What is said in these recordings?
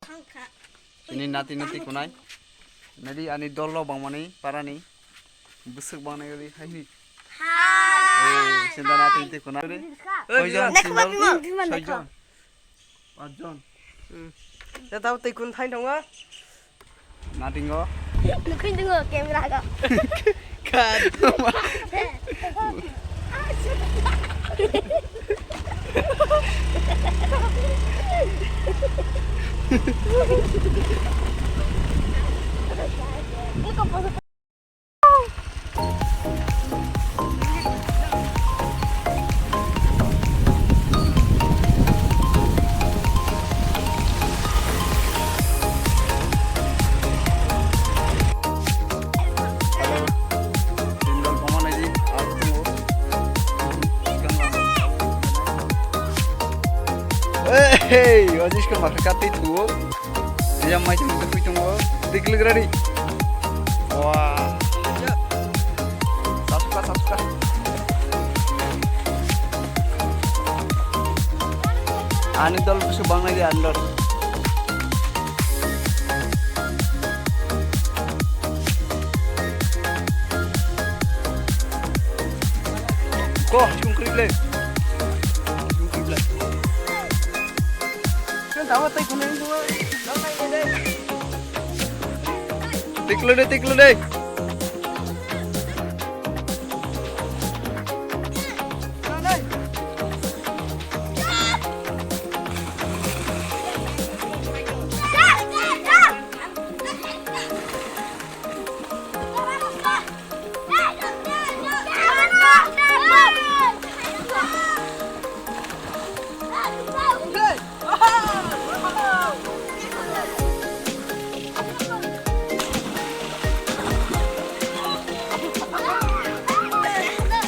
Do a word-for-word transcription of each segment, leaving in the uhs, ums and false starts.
Chini nati nati kunai. Nadi ani dolo bangmani parani. Bwswk bangnai ri hai hi. Hai. Eh, sinda nati nati kunai. Koijon sinda? Soijon. Pachjon. Hmm. Ya tau tei kun thain tongo. Natingo. Nukhin tongo camera ga. Kan. Hello. Sindal poma naidi, ar tungo. Hey, ojis ke makha kati tuo. Iya mai tung tung tung. Tik lik ready. Wah. Subscribe, subscribe. Ani dol busu bangnai di andor. Ko, sungkri le. Sungkri le. Kan tawa tai kunai dua. Tiklu de, tiklu de.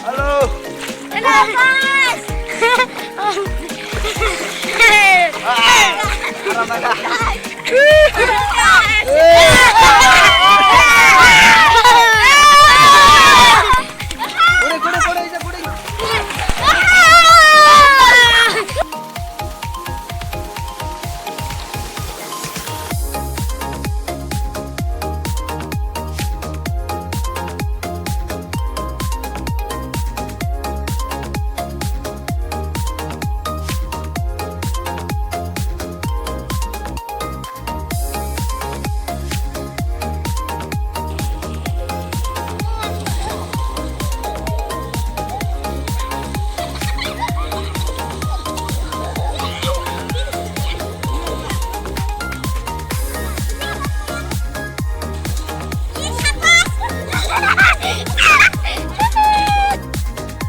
Hello. Hello, guys.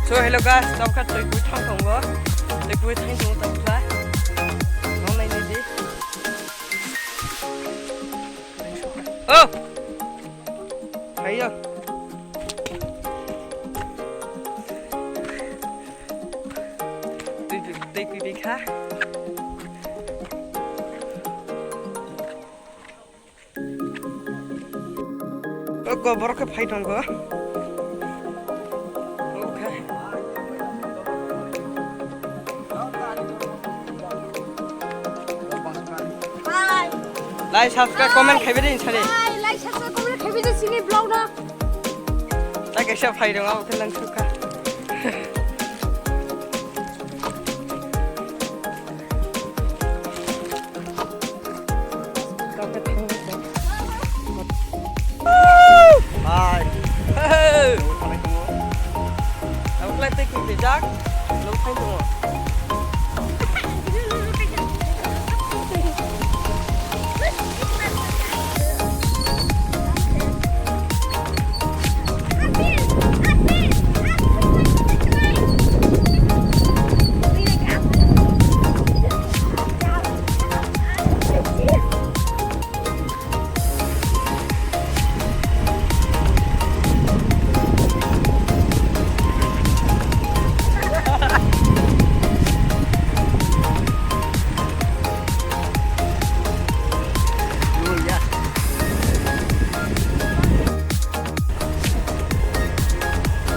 So hello guys, tabukha twi bui thang tongo, twi bui thang tongo tabukha. Nong nai nai di. Oh! Ayo. Twi, twi, twi, twi, twi kha. O, go, borok khe phai tongo. Okay. Bye. Like, subscribe, comment khaibai di sari. Bye. Like, subscribe, comment khaibai di sini vlog no. Tak kaisa phai tongo, oke lang sukha. Hai. Hey. Ang kulai tei kui tei jak. Lung khai tongo.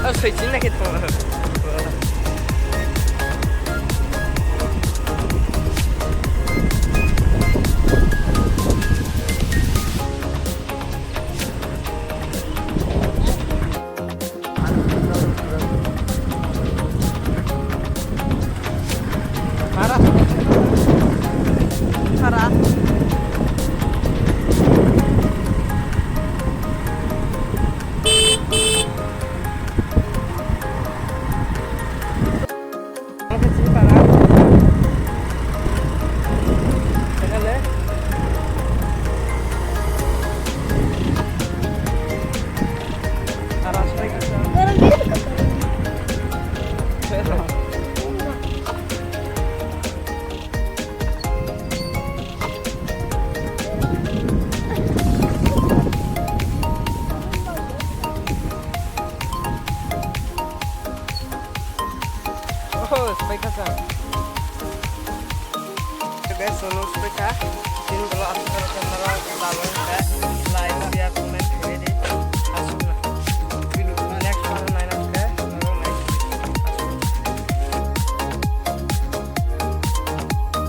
Ah, soi chin na khe thong.